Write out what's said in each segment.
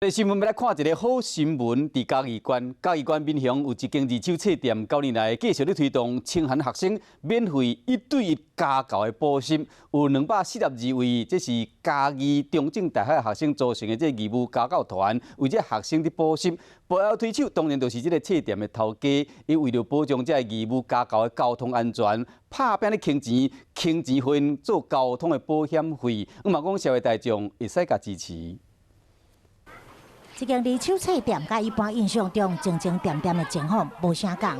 新聞欲來看一个好新聞，佇嘉義縣，嘉義縣民雄有一間二手冊店，9年來繼續咧推動清寒學生免費一對一家教的補習，有242位，這是嘉義中正大學的學生組成的這個義務家教團，為這學生佇補習。背後推手當然就是這个冊店的頭家，伊為著保障這个義務家教的交通安全，拍拚咧囥錢，囥錢予𪜶做交通的保險費，嘛講社會大眾會使共支持。這間二手冊店佮一般印象中靜靜恬恬的情況無啥仝。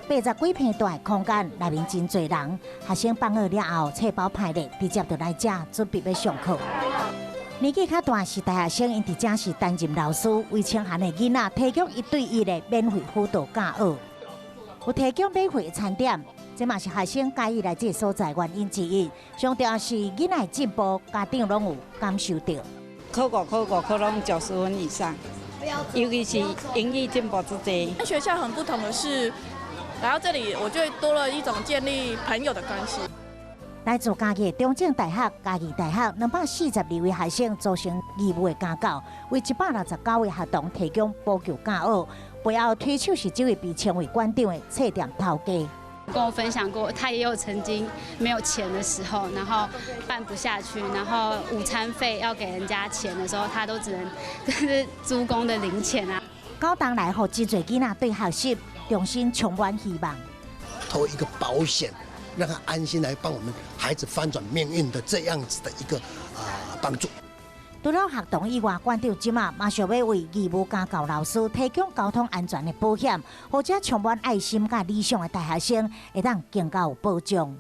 80幾坪大的空間內面真濟人，學生放學了後，冊包排列，直接就來這準備欲上課。年紀較大是大學生，𪜶佇遮是擔任老師，為清寒的囡仔提供一對一的免費輔導教學，有提供免費的餐點，這嘛是學生佮意來這个所在原因之一。上重要是囡仔的進步，家長攏有感受著。考五考五考攏90分以上，尤其是英語進步之濟。跟學校很不同的是，來到這裡我就會多了一種建立朋友的關係。來自嘉義中正大學、嘉義大學242位學生組成義務的家教，為169位學童提供補救教學。背後推手是這位被稱為館長的冊店頭家。跟我分享過，他也有曾經沒有錢的時候，然後辦不下去，然後午餐費要給人家錢的時候，他都只能就是豬公的零錢啊。9冬來，予真濟囡仔對學習重新充滿希望。投一個保險，讓他安心來幫我們孩子翻轉命運的這樣子的一個啊幫助。除了學童以外，館長這馬嘛想欲為義務家教老師提供交通安全的保險，予遮充滿愛心佮理想的大學生會當更加有保障。